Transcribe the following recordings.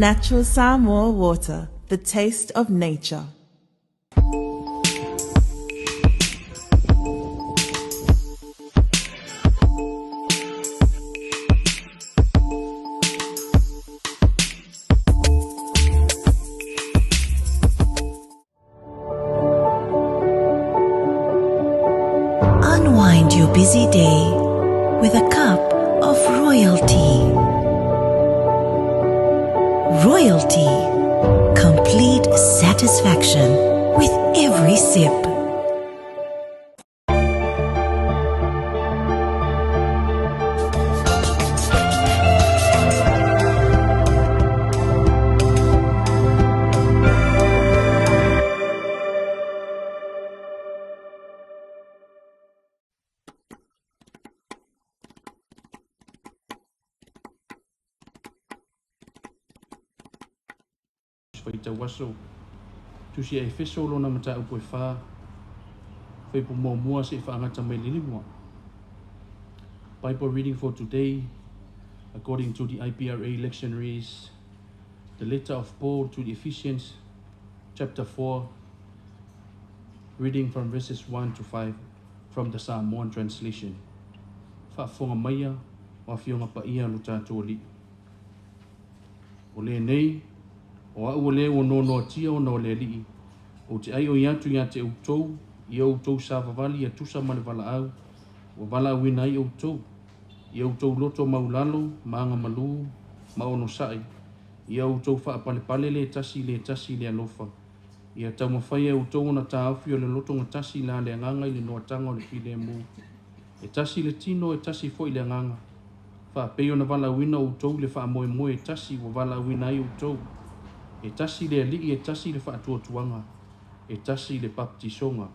Natural Samoa water, the taste of nature. Unwind your busy day with a cup of royalty. Royalty. Complete satisfaction with every sip. Faitau aso, Tusi a Efeso lona mataupu e fa, Fuaiupu muamua seia faagata mai le lima. Bible reading for today, according to the IPRA lectionary is the letter of Paul to the Ephesians, chapter 4, reading from verses 1 to 5 from the Samoan translation. Faafofoga maia o Afioga Paia a lo tatou Alii. O lenei, o a'u o le ua noanoatia ona o le Alii, ou te ʻaiʻoi atu iā te ʻoutou, i o ʻoutou savavali ia tusa ma le valaau ua valaauina ai ʻoutou, i o ʻoutou loto maulalo ma agamalū ma onosai, ia ʻoutou faapalepale le tasi i le tasi i le alofa, ia taumafai e ʻoutou ona taofi o le lotogatasi la le agaga i le noataga o le filemu, e tasi le tino e tasi foi le agaga. Faapei ona valaauina outou i le faamoemoe e tasi ua valaauina ai outou, e tasi le Alii, e tasi le faatuatuaga, e tasi le papatisoga.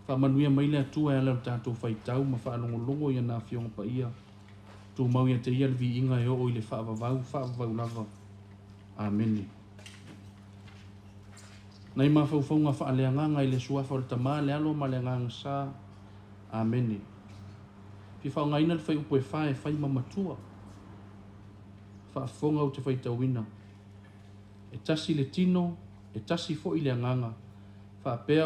Faamanuia mai le Atua e ala i lo tatou faitau ma faalogologo i ana Afioga Paia. Tumau ia te Ia le viiga e oo i le faavavau, faavavau lava. Amene. Nai mafaufauga faaleagaga i le Suafa o le Tama, le Alo ma le Agaga Sa. Amene. Fia faaaogaina le fuaiupu e fa e fai ma matua. Faafofoga ou te faitauina. E tasi le tino, e tasi foi le agaga, faapea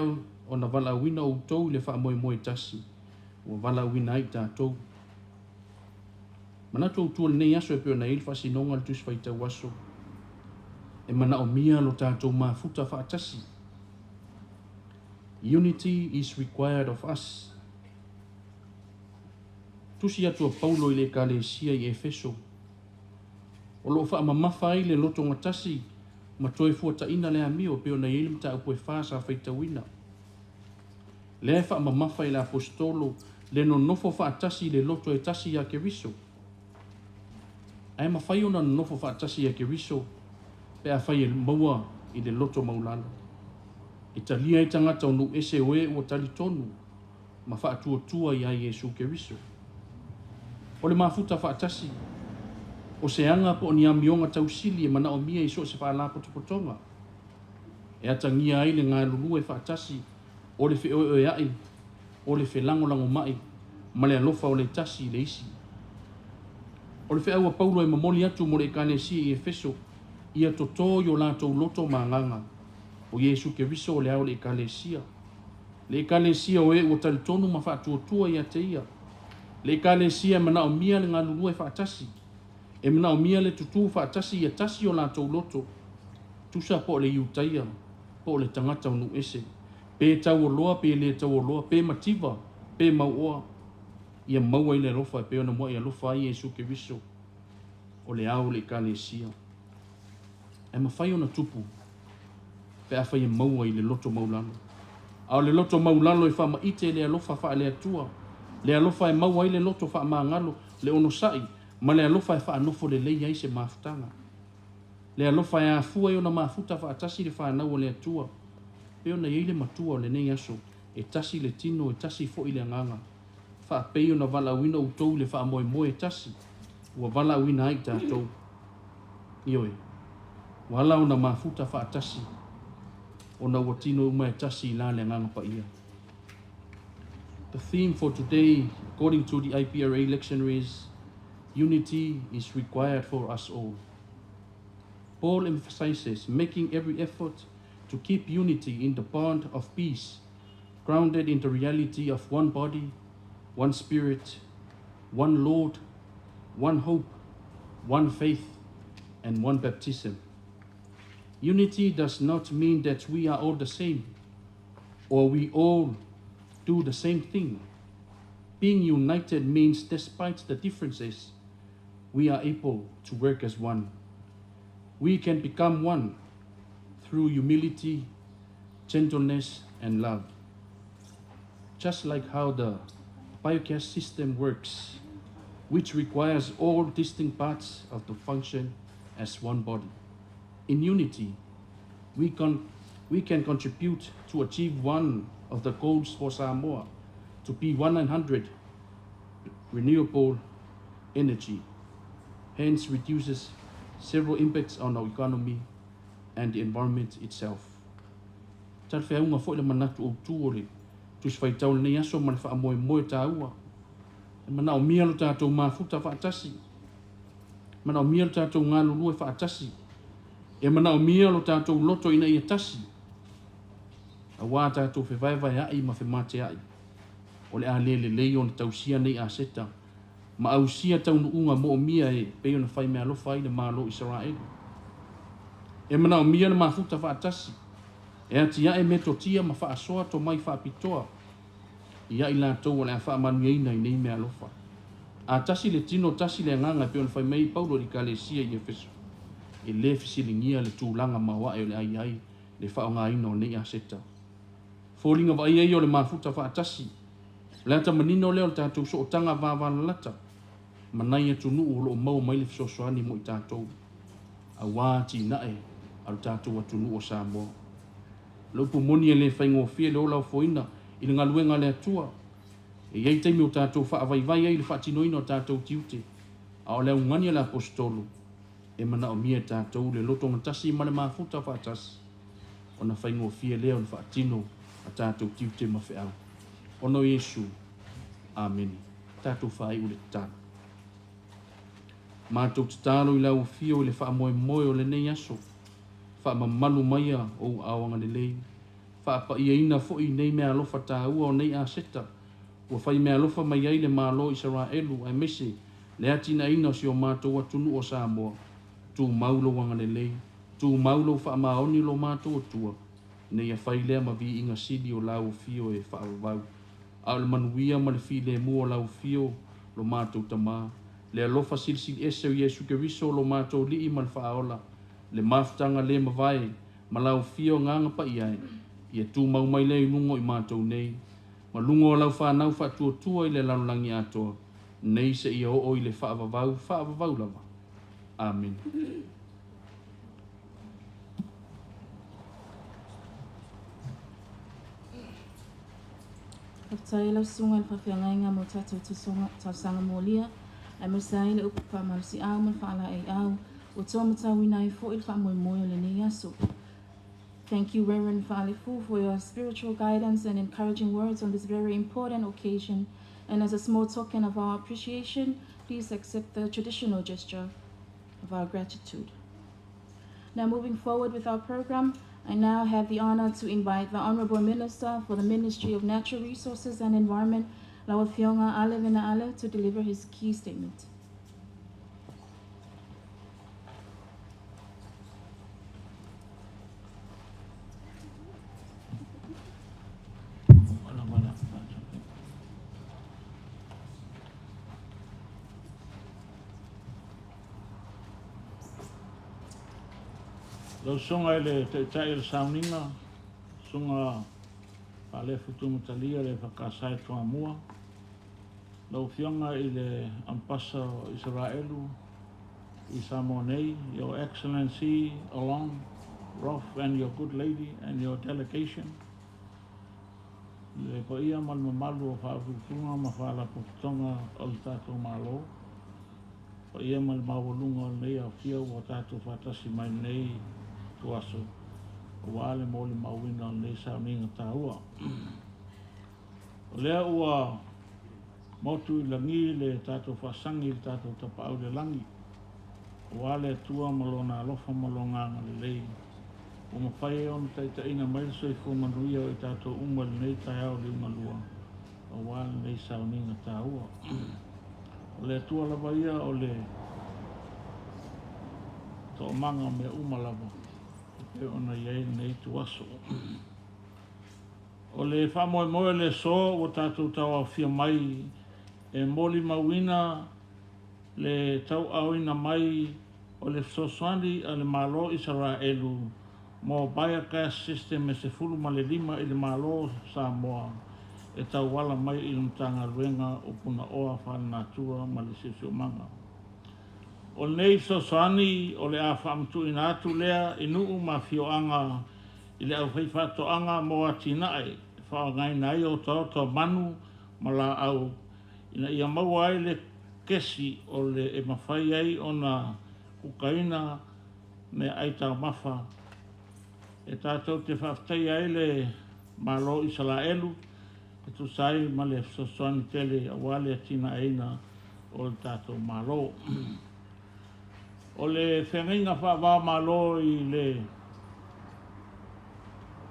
ona valaauina outou i le faamoemoe tasi, ua valaauina ai i tatou. Manatu autu o lenei aso e pei ona i ai le faasinoga o le Tusi Faitau Aso, e manaomia lo tatou mafuta faatasi. Unity is required of us. Tusi atu a Paulo i le Ekalesia i Efeso, o lo o faamamafa ai le lotogatasi ma toe fuataina le amio e pei ona i ai le mataupu e fa sa faitauina. Lea e faamamafa i le Aposetolo le nonofo faatasi i le loto e tasi ia Keriso. Ae mafai ona nonofo faatasi ia Keriso pe afai e maua i le loto maulalo. E talia ai tagata o nuu ese o e ua talitonu ma faatuatua iā Iesu Keriso. O le mafuta faatasi, o se aga po o ni amioga tausili e manaomia i so o se faalapotopotoga e atagia ai le galulue faatasi o le feoeoeaʻi, o le felagolagomai ma le alofa o le tasi i le isi. O le feau a Paulo e momoli atu mo le Ekalesia i Efeso, ia totō i o latou loto ma agaga, o Iesu Keriso o le ao o le Ekalesia. Le Ekalesia o e ua talitonu ma faatuatua ia te ia. Le Ekalesia e manaomia le galulue faatasi, e manaomia le tutū faatasi ia tasi o latou loto, tusa po o le Iutaia, po o le tagata o nuu ese, pe taualoa pe le taualoa, pe mativa, pe mauoa, ia maua i le alofa e pei ona muaʻi alofa ai Iesu Keriso o le ao o le Ekalesia. Ae mafai ona tupu pe afai e maua i le loto maulalo. A o le loto maulalo e faamaite le alofa faale-Atua, le alofa e maua ai le loto faamagalo, le onosai, ma le alofa e faanofo lelei ai se mafutaga. Le alofa e afua ai ona mafuta faatasi le fanau a le Atua, pei ona i ai le matua o lenei aso, e tasi le tino, e tasi foi le agaga. Faapei ona valaauina outou i le faamoemoe e tasi, ua valaauina ai i tatou. Ioe, ua ala ona mafuta faatasi, ona ua tino uma e tasi i la le Agaga Paia. The theme for today, according to the IPRA lectionary, is Unity is required for us all. Paul emphasizes making every effort to keep unity in the bond of peace, grounded in the reality of one body, one spirit, one Lord, one hope, one faith, and one baptism. Unity does not mean that we are all the same or we all do the same thing. Being united means, despite the differences, we are able to work as one. We can become one through humility, gentleness, and love. Just like how the biogas system works, which requires all distinct parts of the function as one body. In unity, we can, we can contribute to achieve one of the goals for Samoa to be 100 renewable energy, hence reduces several impacts on our economy and the environment itself. Talafeauga foi le manatu autu o le Tusi Faitau i lenei aso ma le faamoemoe taua. E manaomia lo tatou mafuta faatasi. E manaomia lo tatou galulue faatasi. E manaomia lo tatou loto ina ia tasi. Aua tatou fevaevaea'i ma fematea'i, o le a le lelei ona tausia nei aseta ma ausia taunuuga moomia e pei ona faimeaalofa ai le Malo o Isaraelu. E manaomia le mafuta faatasi e atiae metotia ma faasoa tomai faapitoa ia i latou o le a faamanuiaina i nei meaalofa. A tasi le tino, tasi le agaga e pei ona fai mai ai Paulo i le Ekalesia i Efeso, e le fesiligia le tulaga maoae o le a i ai le faaaogaina o nei aseta. Foliga vaaia ia o le mafuta faatasi, o le ata manino lea o le tatou sootaga vavalalata ma nai atunuu o lo o maua mai le fesoasoani mo i tatou, aua atinae a lo tatou atunuu o Samoa. O le upu moni e le faigofie le ola ofoina i le galuega a le Atua. E i ai taimi o tatou faavaivai ai i le faatinoina o tatou tiute, a o le augani a le Aposetolo, e manaomia e tatou le lotogatasi ma le mafuta faatasi, ona faigofie lea o le faatino a tatou tiute ma feau. Ona o Iesu. Amene. Tatou faaiu le tatalo. Matou tatalo i lau afio i le faamoemoe o lenei aso. Faamamalu maia ou aao agalelei. Faapaiaina foi nei meaalofa taua o nei aseta ua fai meaalofa mai ai le Malo o Isaraelu aemaise le atinaeina o si o matou atunuu o Samoa. Tumau lou agalelei, tumau lou faamaoni lo matou Atua, ina ia fai lea ma viiga sili o lau afio e faavavau. A o le manuia ma le filemu o lau afio, lo matou Tama, le alofa silisili ese o Iesu Keriso lo matou Alii ma le Faaola, le mafutaga le mavae ma lau afio Agaga Paia e, ia tumau mai lea i luga o i matou nei, ma luga o lau fanau faatuatua i le lalolagi atoa, nei seia oo i le faavavau faavavau lava. Amene. Faafetai lau susuga i le faafeagaiga mo tatou tausaga molia, aemaise ai le upu faamalosiau ma le faalaeiau ua toa matauina ai foi le faamoemoe o lenei aso. Thank you, Reverend Faalefu, for your spiritual guidance and encouraging words on this very important occasion. And as a small token of our appreciation, please accept the traditional gesture of our gratitude. Now, moving forward with our program, I now have the honor to invite the Honorable Minister for the Ministry of Natural Resources and Environment, Lau Afioga Ale Vena Ale, to deliver his key statement. Lau Susuga i le Taitai o le Sauniga, Susuga Faalefu Tumatalia le EFKS i Toamua, lau Afioga i le Ampasa o Isaraelu i Samoa nei, Your Excellency Alon Roth and your good lady and your delegation, le paia ma le mamalu o Faauluuluga ma Faalapotopotoga o le tatou Malo, paia ma le maualuga o lenei aofia ua tatou faatasi mai lenei ituaso aua le molimauina o lenei sauniga taua. O lea ua motu i lagi le tatou faasagi i le tatou Tapaau i le lagi. Aua le Atua ma Lona alofa ma Lona agalelei, ua mafai ai ona taitaiina mai le soifua manuia o i tatou uma i lenei taeao liugalua, aua lenei sauniga taua. O le Atua lava ia o le toomaga o mea uma lava, e pei ona i ai lenei ituaso. O le faamoemoe o le aso ua tatou tauaofia mai e molimauina le tauaaoina mai o le fesoasoani a le Malo o Isaraelu mo biogas system e 15 i le Malo o Samoa e tauala mai i le Matagaluega o Punaoa Faalenatura ma le Siosiomaga. O lenei fesoasoani o le a faamatuuina atu lea i nuu ma afioaga i le aufaifaatoaga mo atinae e faaaogaina ai otaota o manu ma laau ina ia maua ai le kesi o le e mafai ai ona kukaina meaai taumafa e tatou te faafetaia ai le Malo o Isaraelu e tusa ai ma le fesoasoani tele aua le atinaeina o le tatou Malo. O le feagaiga faava-o-Malo i le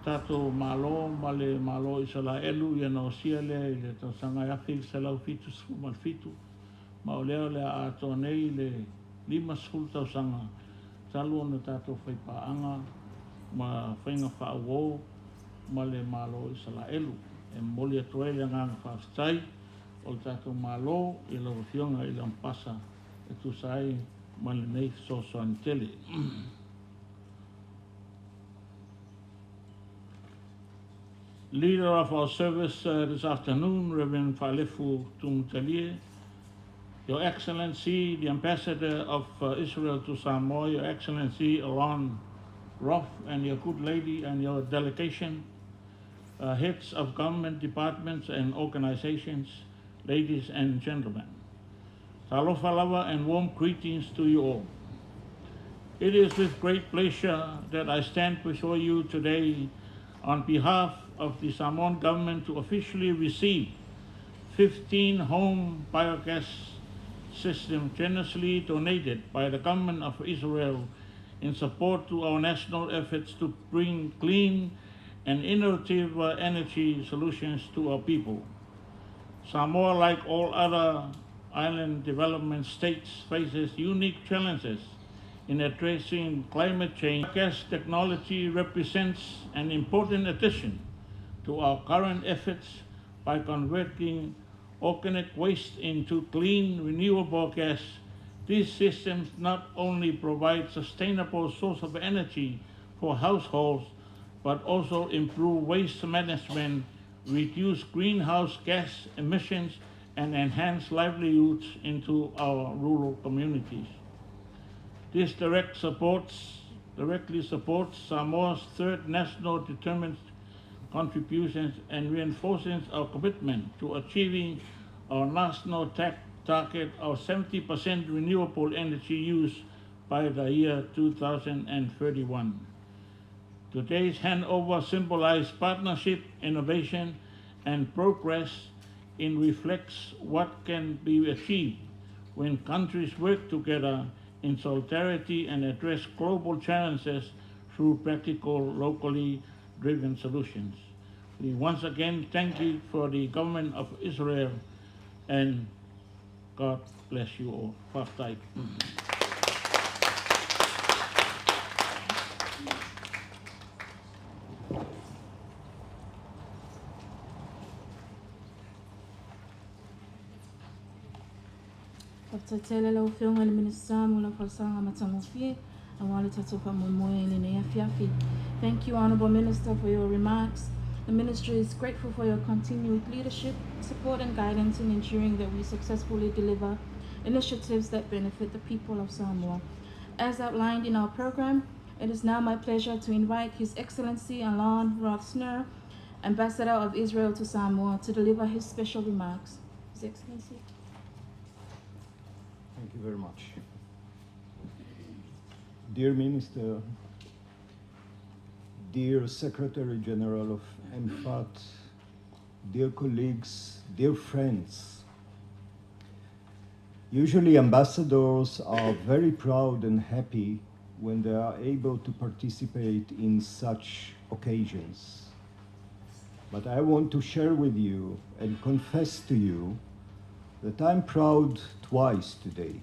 tatou Malo ma le Malo o Isaraelu ia na osia lea i le tausaga e 1977, ma o lea o le a atoa nei le 50 tausaga talu ona tatou faipaaga ma faiga faauo ma le Malo o Isaraelu. E momoli atu ai le agaga faafetai o le tatou Malo i lau Afioga i le Amepasa e tusa ai ma lenei fesoasoani tele. Leader of our service this afternoon, Reverend Faalefu Tumatalie, Your Excellency, the Ambassador of Israel to Samoa, Your Excellency Alon Roth, and your good lady and your delegation, heads of government departments and organizations, ladies and gentlemen. Talofa lava and warm greetings to you all. It is with great pleasure that I stand before you today on behalf of the Samoan government to officially receive 15 home biogas systems generously donated by the government of Israel in support to our national efforts to bring clean and innovative energy solutions to our people. Samoa, like all other island development states, faces unique challenges in addressing climate change. Gas technology represents an important addition to our current efforts by converting organic waste into clean, renewable gas. These systems not only provide sustainable source of energy for households, but also improve waste management, reduce greenhouse gas emissions, and enhance livelihoods into our rural communities. This directly supports Samoa's third national determined contributions and reinforces our commitment to achieving our national target of 70% renewable energy use by the year 2031. Today's handover symbolizes partnership, innovation, and progress and reflects what can be achieved when countries work together in solidarity and address global challenges through practical, locally driven solutions. We once again thank you for the government of Israel and God bless you all. Faafetai. Faafetai tele lau Afioga i le Minisita mo lau folasaga matagofie aua le tatou faamoemoe i lenei afiafi. Thank you, Honourable Minister, for your remarks. The Ministry is grateful for your continued leadership, support and guidance in ensuring that we successfully deliver initiatives that benefit the people of Samoa. As outlined in our program, it is now my pleasure to invite His Excellency Alon Roth-Snur, Ambassador of Israel to Samoa, to deliver his special remarks. His Excellency. Thank you very much. Dear Minister, dear Secretary General of MFAT, dear colleagues, dear friends. Usually ambassadors are very proud and happy when they are able to participate in such occasions. But I want to share with you and confess to you that I'm proud twice today,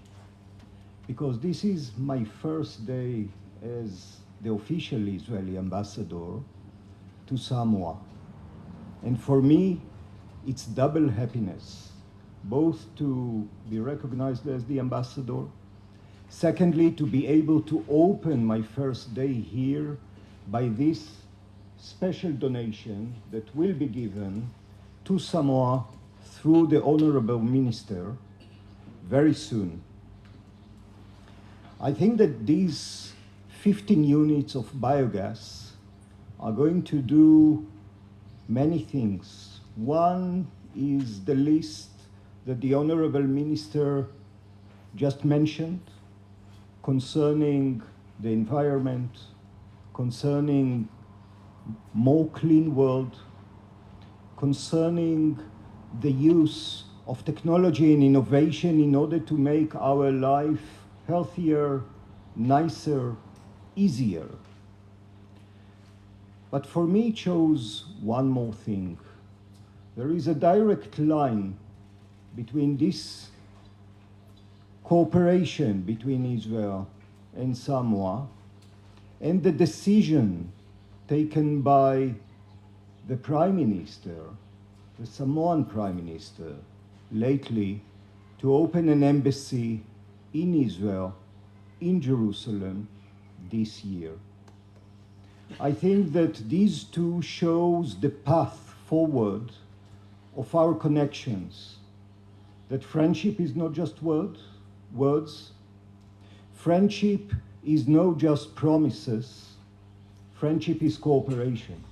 because this is my first day as the official Israeli ambassador to Samoa. And for me, it's double happiness, both to be recognized as the ambassador, secondly, to be able to open my first day here by this special donation that will be given to Samoa through the Honorable Minister very soon. I think that these 15 units of biogas are going to do many things. One is the list that the Honorable Minister just mentioned concerning the environment, concerning more clean world, concerning the use of technology and innovation in order to make our life healthier, nicer, easier. But for me, it shows one more thing. There is a direct line between this cooperation between Israel and Samoa and the decision taken by the Prime Minister, the Samoan Prime Minister, lately to open an embassy in Israel, in Jerusalem, this year. I think that these two shows the path forward of our connections, that friendship is not just words. Friendship is not just promises. Friendship is cooperation.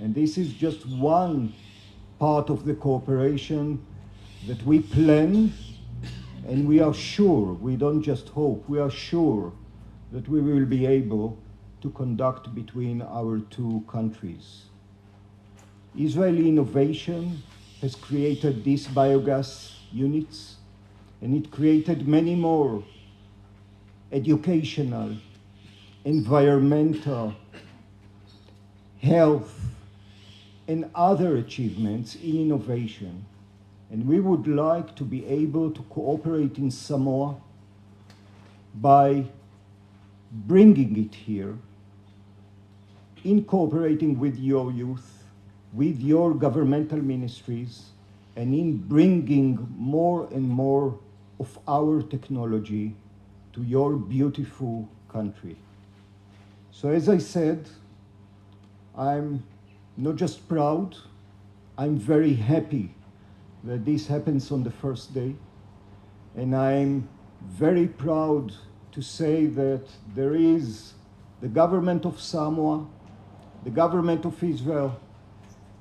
And this is just one part of the cooperation that we plan, and we are sure, we don't just hope, we are sure that we will be able to conduct between our two countries. Israeli innovation has created these biogas units, and it created many more educational, environmental, health, and other achievements in innovation. And we would like to be able to cooperate in Samoa by bringing it here, in cooperating with your youth, with your governmental ministries, and in bringing more and more of our technology to your beautiful country. So as I said, I'm not just proud, I'm very happy that this happens on the first day. And I'm very proud to say that there is the government of Samoa, the government of Israel,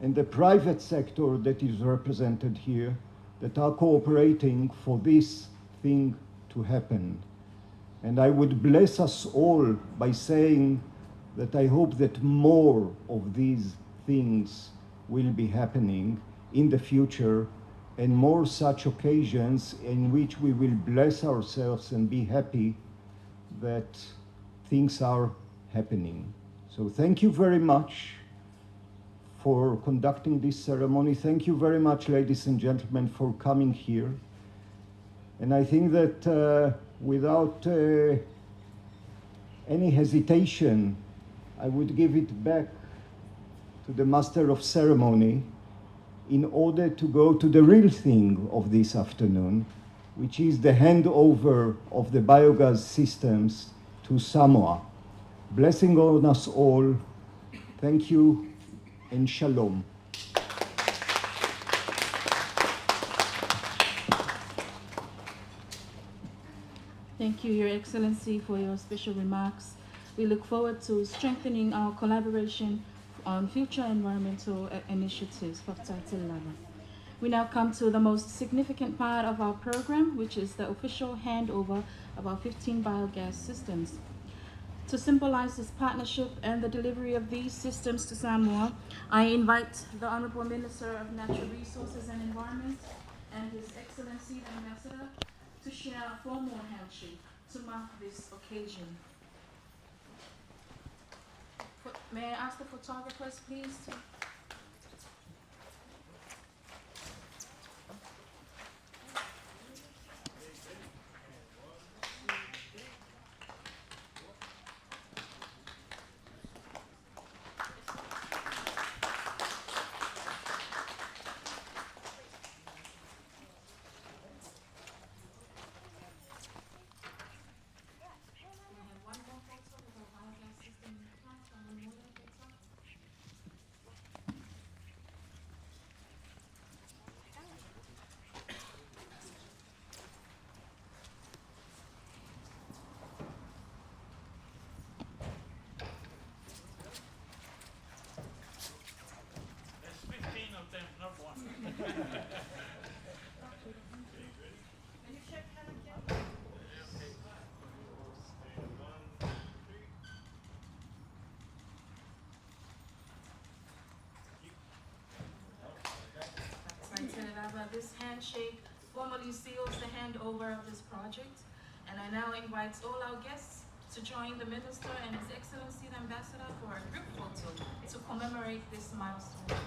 and the private sector that is represented here that are cooperating for this thing to happen. And I would bless us all by saying that I hope that more of these things will be happening in the future, and more such occasions in which we will bless ourselves and be happy that things are happening. So thank you very much for conducting this ceremony. Thank you very much, ladies and gentlemen, for coming here. And I think that without any hesitation, I would give it back to the master of ceremony in order to go to the real thing of this afternoon, which is the handover of the biogas systems to Samoa. Blessing on us all. Thank you and shalom. Thank you, Your Excellency, for your special remarks. We look forward to strengthening our collaboration on future environmental initiatives. We now come to the most significant part of our program, which is the official handover of our 15 biogas systems. To symbolize this partnership and the delivery of these systems to Samoa, I invite the Honorable Minister of Natural Resources and Environment and His Excellency the Ambassador to share a formal handshake to mark this occasion. May I ask the photographers, please, to We have one more photo with our biogas system in the front and one more photo. There's 15 of them, not one. Lava. This handshake formally seals the handover of this project, and I now invite all our guests to join the Minister and His Excellency the Ambassador for a group photo to commemorate this milestone.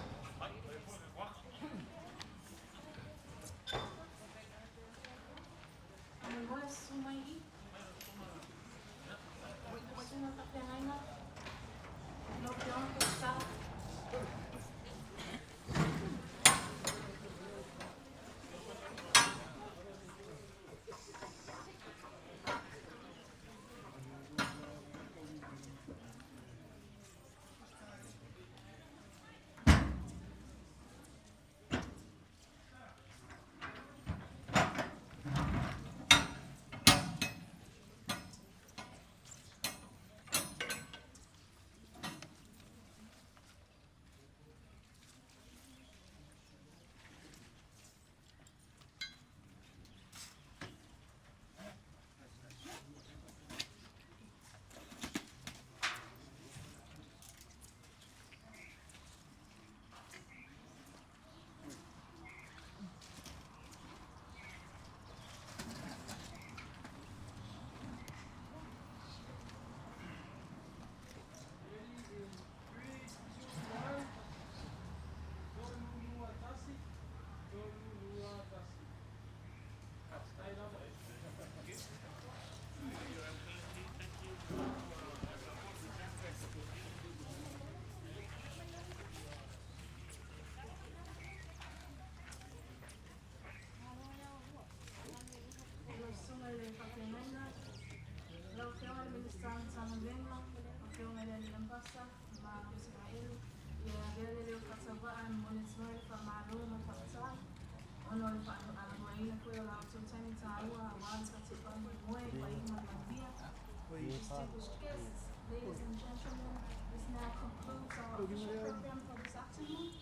Distinguished guests, ladies and gentlemen, this now concludes our official program for this afternoon.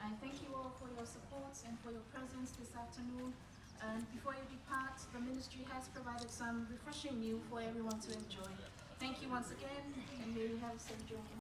I thank you all for your support and for your presence this afternoon. And before you depart, the ministry has provided some refreshing meal for everyone to enjoy. Thank you once again, and may you have a safe journey.